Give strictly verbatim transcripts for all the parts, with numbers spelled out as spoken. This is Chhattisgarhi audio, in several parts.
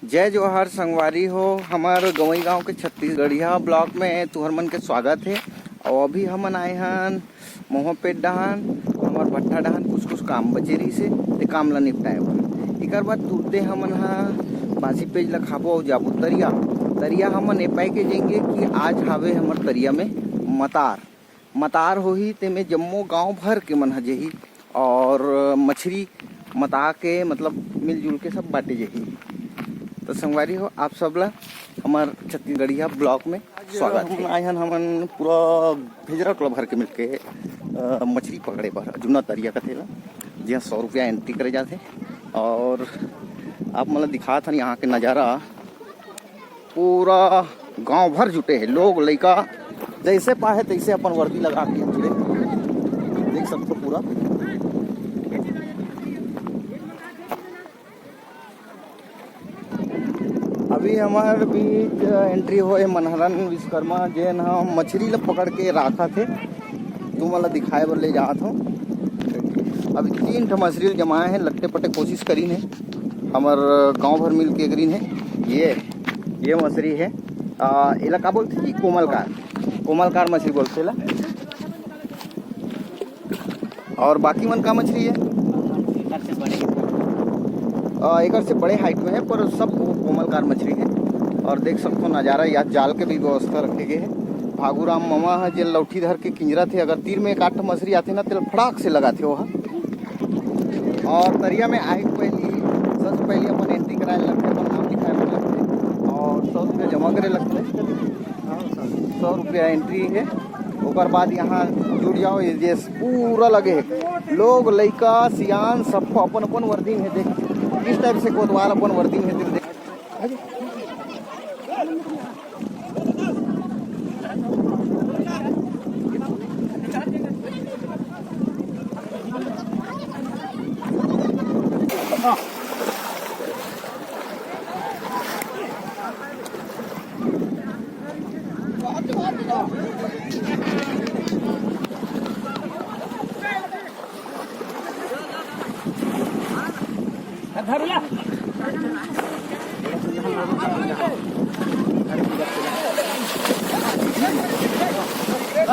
जय जोहार संगवारी हो, हमर गंवई गांव के छत्तीसगढ़िया ब्लॉग में तुहर मन के स्वागत हे। अउ अभी हमन आए हन महुआ पेट डहान, हमर भट्ठा डहान कुछ कुछ काम बचे रहिस हे, ते काम ला निपटाए बर। एकर बाद तुरते हमन ह बासी पेज ला खाबो अउ जाबो तरिया। तरिया हमन ए पाए के जाएंगे कि आज हावे हमर तरिया में मतार। मतार होही, तेमे जम्मो गांव भर के मन ह जही और मछरी मता के, मतलब, मिलजुल के सब बांटे जही। तो संगवारी हो, आप सब ला हमर छत्तीसगढ़िया ब्लॉग में स्वागत है। आए हन हमन पूरा भेजरा टोला भर के मिलके, अ, मछरी पकड़े बर जुन्ना तरिया कथे ला, जिहां सौ रुपया एंट्री करे जाथे। और आप मन ला दिखात हन यहाँ के नज़ारा, पूरा गांव भर जुटे हे लोग, लइका जैसे पाहे तैसे अपन वर्दी लगा के जुड़े, देख सकते हो पूरा। अभी हमार बीच एंट्री होए मनहरन विश्वकर्मा, जेन ह मछरी ल पकड़ के राखत हे, तुमन ल दिखाए बर ले जात हो। अभी तीन ठो मछरी ल जमाए हे, लट्टे पट्टे कोशिश करीन हे, हमर गांव भर मिल के करीन हे। ये ये मछरी हे, आ, एला का बोलथे जी? कोमलकार। कोमलकार मछरी बोलथे एला। और बाकी मन का मछरी हे? एकर से बड़े। आ, एकर से बड़े हाइट में हे, पर सब वो कोमलकार मछरी हे। और देख सकथो नज़ारा, या जाल के भी व्यवस्था रखे गए हे। फागुराम ममा ह जे लौठी धर के किंजरत हे, अगर तीर में एक आठ मछरी आथे ना, तेल फड़ाक से लगाथे ओहा। और तरिया में आए के पहली, सबसे पहले अपन एंट्री कराए लगथे, अपन नाम लिखाए बर लगथे और सौ रुपया जमा करे लगथे। सौ रुपया एंट्री हे। ओकर बाद यहाँ जुड़ जाओ, ये जे पूरा लगे हे, लोग, लइका, सियान, सबको अपन अपन वर्दी में हे। देख, इस टाइप से कोतवाल अपन वर्दी में हे, देख।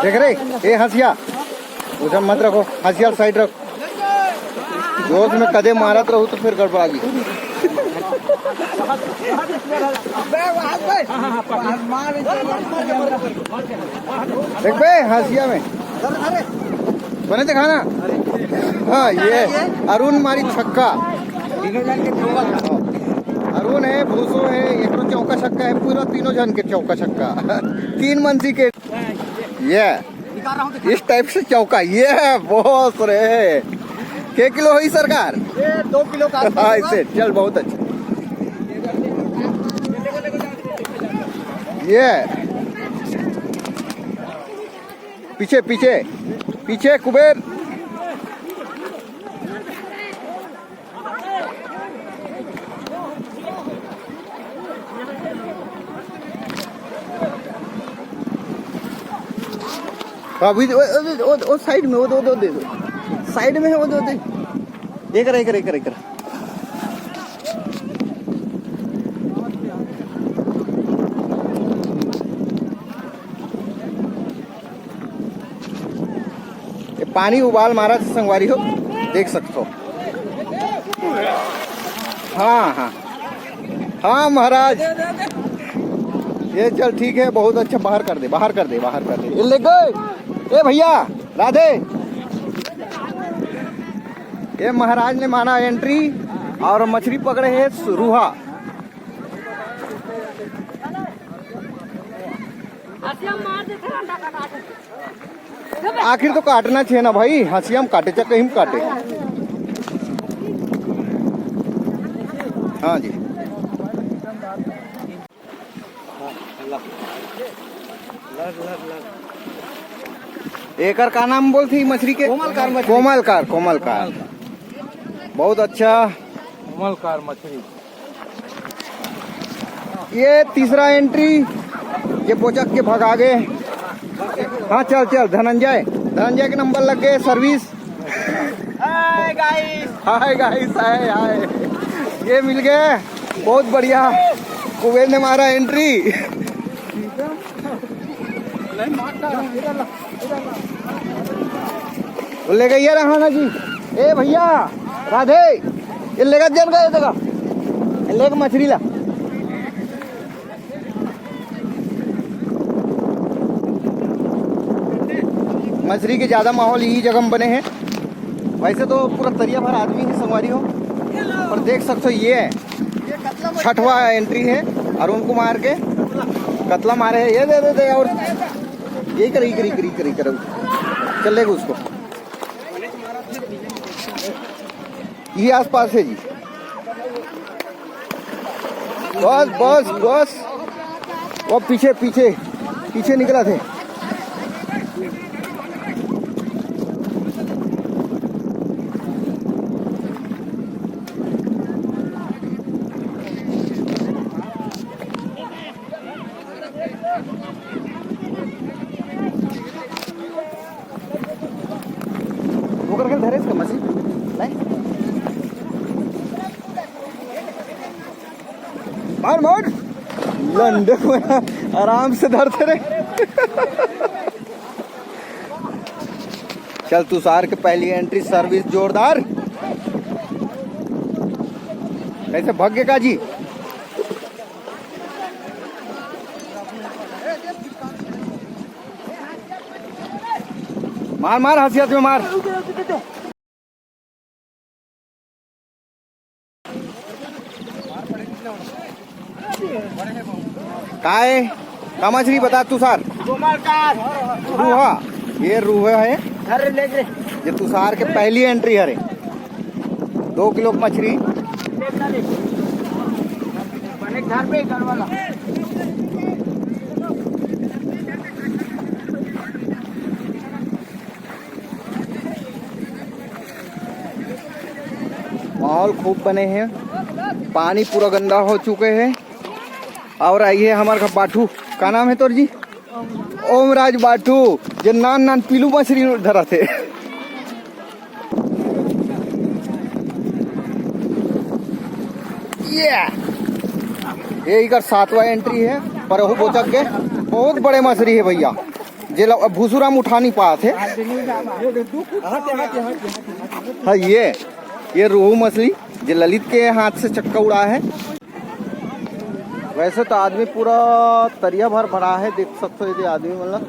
देख रे, ए हंसिया, उधर मत रखो, हंसिया साइड रख। जोश में कदे मारत रहू तो फिर गड़बड़ा जी। देख बे, हंसिया में। बने दिखाना। हाँ, ये अरुण मारी छक्का। अरुण है, भूसो है, एकरो चौका छक्का है, पूरा तीनों जन के चौका छक्का। तीन मंजी के। ये इस टाइप से चौका, ये है बॉस रे। के किलो होई सरकार? ये दो किलो का। हाँ, इसे चल, बहुत अच्छा। ये पीछे, पीछे, पीछे कुबेर। अभी वो, वो, वो, वो साइड में, वो दो, दो दे दो। साइड में है, वो दो दे। एक रहा, एक रहा, एक रहा, एक रहा। ये पानी उबाल मारा था संगवारी हो, देख सकते हो। हाँ, हाँ, हाँ महाराज, ये चल ठीक है, बहुत अच्छा। बाहर कर दे, बाहर कर दे, बाहर कर दे। ये ले गए। ए भैया, राधे। ये महाराज ने माना एंट्री और मछली पकड़े है रूहा। आखिर तो काटना चाहिए ना भाई, हंसिया में काटे चाहे कहीं में काटे। हाँ जी। एकर का नाम बोलथे मछली के? कोमलकार मछली। कोमलकार, कोमलकार। बहुत अच्छा। कोमलकार मछली। ये तीसरा एंट्री, ये बोचक के भगा गए। हाँ, चल चल धनंजय, धनंजय के नंबर लग गए, service. Hi guys. Hi guys, हाय हाय। ये मिल गए। बहुत बढ़िया, कुबेर ने मारा एंट्री। ले गई है रहाना जी। ए भैया, राधे, ये लेगा जन का, ये देखा, ये लेगा मछली ला। मछली के ज्यादा माहौल यही जगह में बने हैं। वैसे तो पूरा तरिया भर आदमी ही संगवारी हो, पर देख सकते हो, ये है छठवा एंट्री है अरुण कुमार के। कतला मारे है, ये दे दे दे, और यही कर, यही कर, यही कर, यही कर, यही कर। चल लेगा उसको। ये आसपास है जी। बस, बस, बस। वो पीछे, पीछे, पीछे निकला थे। वो करके धरे इसका मछली। नहीं। मार, मार। लंडे को आराम से धरते रे। चल, तुषार के पहली एंट्री, सर्विस जोरदार। कैसे भग गए का जी? मार, मार, हंसी हंसी में मार। काय? का मछली बता तुषार? रूहा। ये रूहा है। अरे, ले, ले। ये तुषार के पहली एंट्री हरे। दो किलो की मछली। बने घर पे, घर वाला। माहौल खूब बने हैं, पानी पूरा गंदा हो चुके हैं। और आई है हमारे घर बाठू, का नाम है तोर जी? ओमराज बाठू, जो नान नान पीलू मछली धरा थे। ये ये इकर सातवां एंट्री है, पर वो बोचक के बहुत बड़े मछली है भैया, जे ल-, भूसुराम उठा नहीं पाए थे। हाँ, ये ये रोहू मछली जे ललित के हाथ से चक्का उड़ा है। वैसे तो आदमी पूरा तरिया भर भरा है, देख सकते हो ये आदमी, मतलब,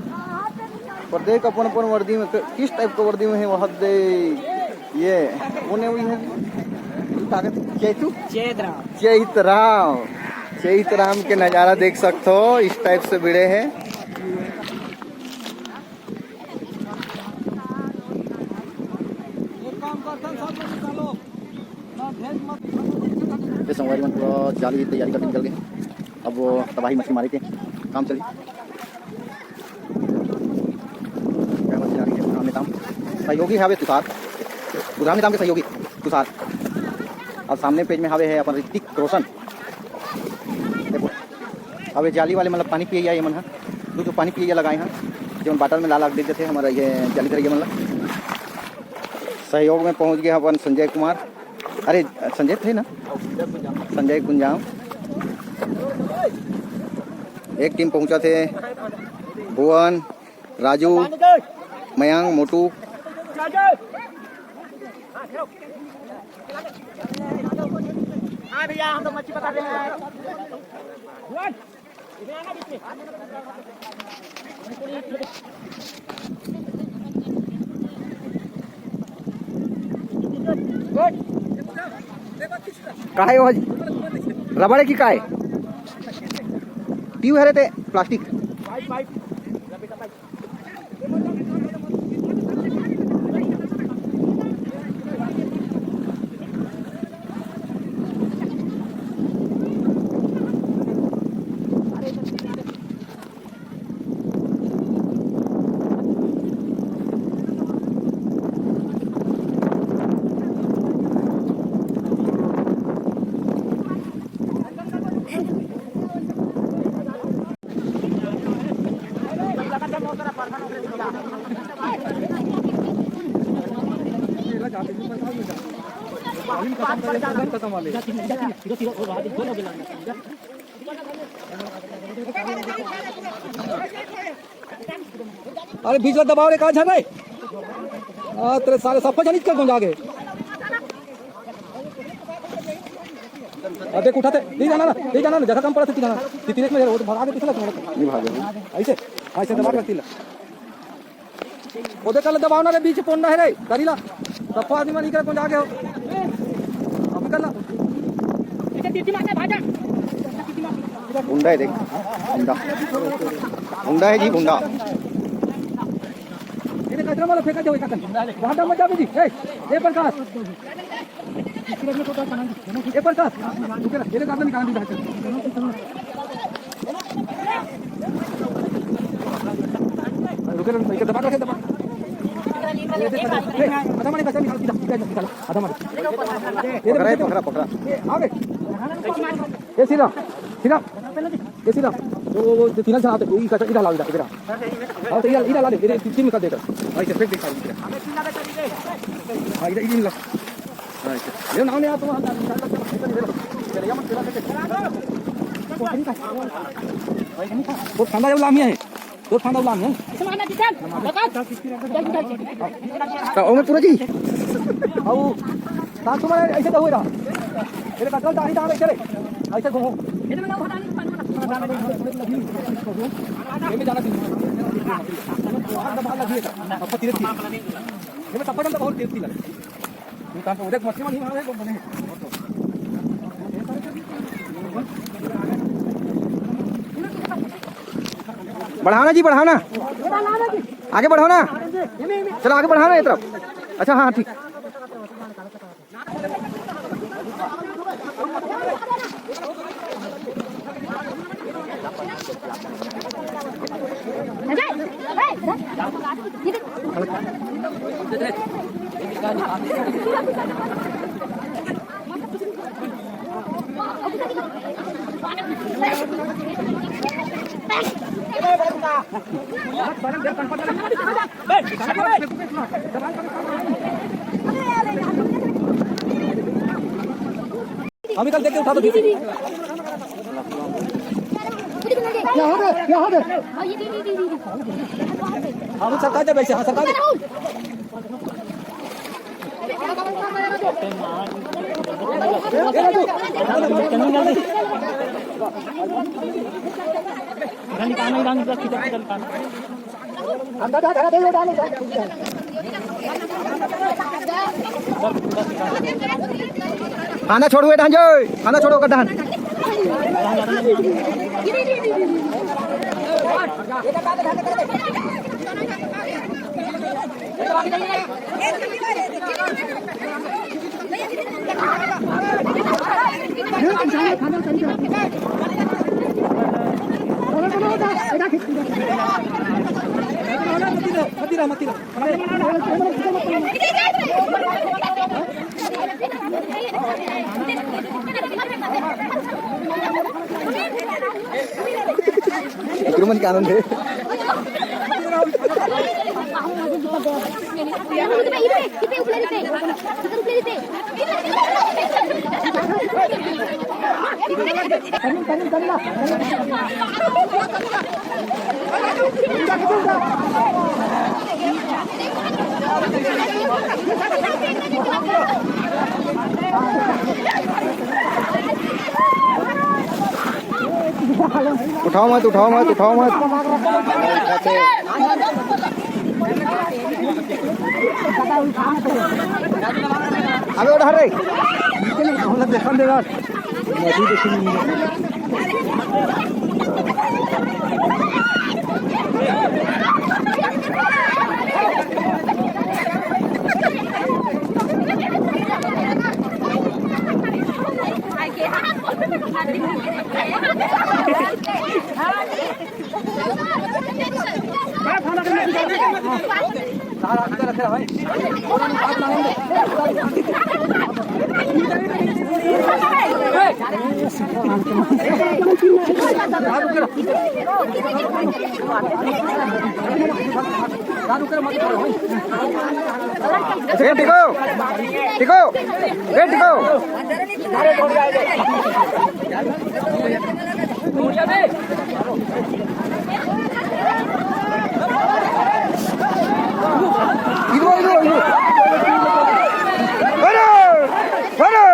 पर देख अपन अपन वर्दी में, किस टाइप का वर्दी में है वह दे। ये उन्हें हुई है ताकत चैतू चैत राम। चैत राम, चैत राम के नज़ारा देख सकते हो, इस टाइप से भिड़े हैं। ये संगवारी मन पूरा जाली तैयारी करके निकल गए। अब वो तबाही मछली मारे के काम चली। क्या मछली आ रही है? उधाम नेताम सहयोगी हावे तुषार, उधाम नेताम के सहयोगी तुषार। और सामने पेज में हावे है अपन ऋतिक रोशन। देखो, अब ये जाली वाले मतलब पानी पिए ये मन ह, दू जो पानी पिए लगाए हैं, जो बाटल में ला ला के दे देते हमारा ये जाली धरिए मतलब। सहयोग में पहुंच गए अपन संजय कुमार, अरे संजय थे ना, संजय कुंजाम। एक टीम पहुंचा थे भुवन, राजू, मयंक, मोटू। हाँ भैया, हम तो मच्छी पकड़ रहे हैं। काय हो जी? रबड़ की काय? ट्यूब हरे ते प्लास्टिक। अरे बीच ला दबाव रे, का झन रे? आ, तेरे सारे सब झन इचका गुंजा गे। अब देख उठाते, नहीं जाना ना, नहीं जाना ना, जगह कम पड़ा था, जाना। तितली में वो तो भगा के पिछला तुम्हारा। नहीं भागे। ऐसे, ऐसे दबा के तिला। वो देख, कल दबाव ना रे, बीच पोंडा है रे, करी ला। सब आदमी मन इकरे पहुंचा के हो। अब कर ला। गुंडा है देख, गुंडा। गुंडा है जी, गुंडा। ये कचरा वाला फेंका जाओ, एक हाथ। वहाँ मत जावे जी। ए, ए प्रकाश। ए प्रकाश, रुके ना, तेरे गार्डन निकाल दी। रुके ना, इधर दबा, दबा, दबा। ए, आधा मारे कचरा निकाल, सीधा, सीधा, सीधा, आधा मारे। ए, पकड़ा, पकड़ा, पकड़ा। ए, आ गए। ए, सीधा, सीधा। ए, सीधा। वो, वो, वो, तीन जन आते, इधर, इधर लाओ, इधर, इधर। हाँ, तो इधर, इधर ला ले, इधर, तीन निकाल देगा। हाँ, इधर, फेंक दे, इधर। हाँ, इधर, इधर ला। हाँ, इधर। ये नाम नहीं आता, वहाँ, वो खाना जब लामी है। तो ठांडा उलान है। तो ओमे पूरा जी। आओ, तार तुम्हारे ऐसे तो हो रहा। तेरे कटल दाढ़ी दाढ़ ऐसे रे। ऐसे घूमो। ये में जाना चाहिए। अब धीरे धीरे। ये में सफर तो बहुत तेज थी लगे। बढ़ाओ ना जी, बढ़ाओ ना, आगे बढ़ाओ ना, चलो आगे बढ़ाओ ना ये तरफ। अच्छा, हाँ, ठीक। अभी कल देख के उठा दो। क्या हो गया? क्या हो गया? हाँ, वो सरका दे वैसे, हाँ, सरका दे। खाना छोड़ो, डाहन जो, खाना छोड़ो, डाहन। एकरो मन के आनंद है। उठाओ मत, उठाओ मत, उठाओ मत। अबे उठा रे। देखा देगा। ए, टिको, टिको, ए, टिको। इधर, इधर, इधर। अरे, अरे।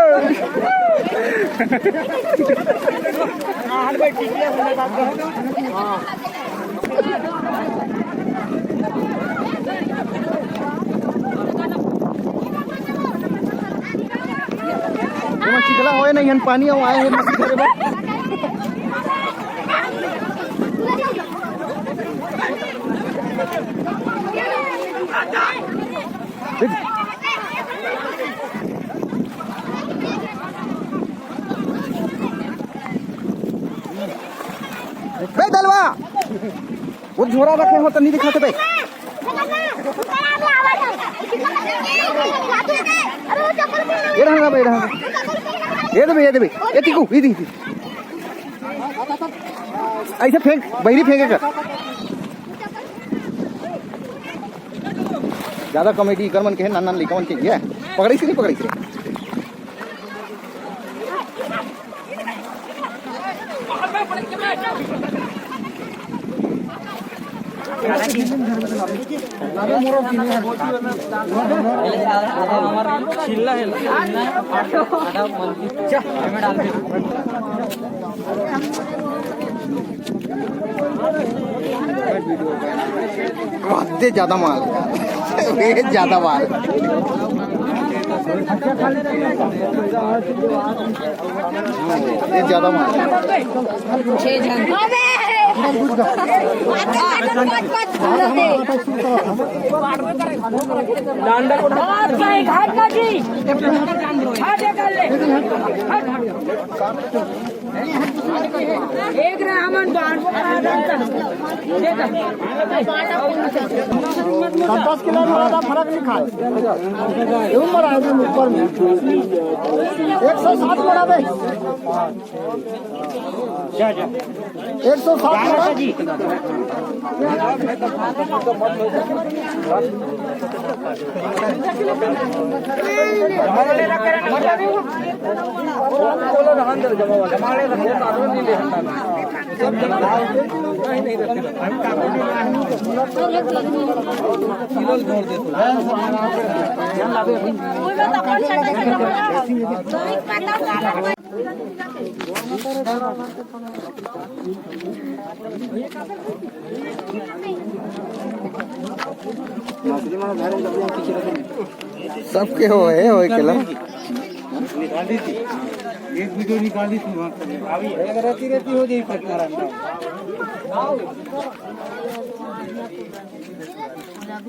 एमा चिखला होय नहीं हन, पानी अउ आए हे मस्ती करे बर। बे दलवा, वो झोरा रखे हो त नहीं दिखाते बे। ये रहना बे, ये रहना। ये दे बे, ये दे बे। ये टिकू, ये दे, ये दे। ऐसे फेंक, बहिरी फेंके कर। ज्यादा कॉमेडी कर मन के है, नान नान लइका मन के है। पकड़े से नहीं पकड़े से। बहुत ज्यादा माल। ये ज्यादा माल। ये ज्यादा माल। छह जन। घाट का जी। घाट निकाल ले। एक रहा हमन बार। दस किलो में ज्यादा फर्क नहीं खाए। क्यों मरा है ऊपर में? एक सौ सात मरा बे। एक सौ सात मरा। सबके होए, होए केला। निकाल दी थी, एक वीडियो निकाल दी थी वहाँ पर। अभी एक रहती रहती हो जाई पटना।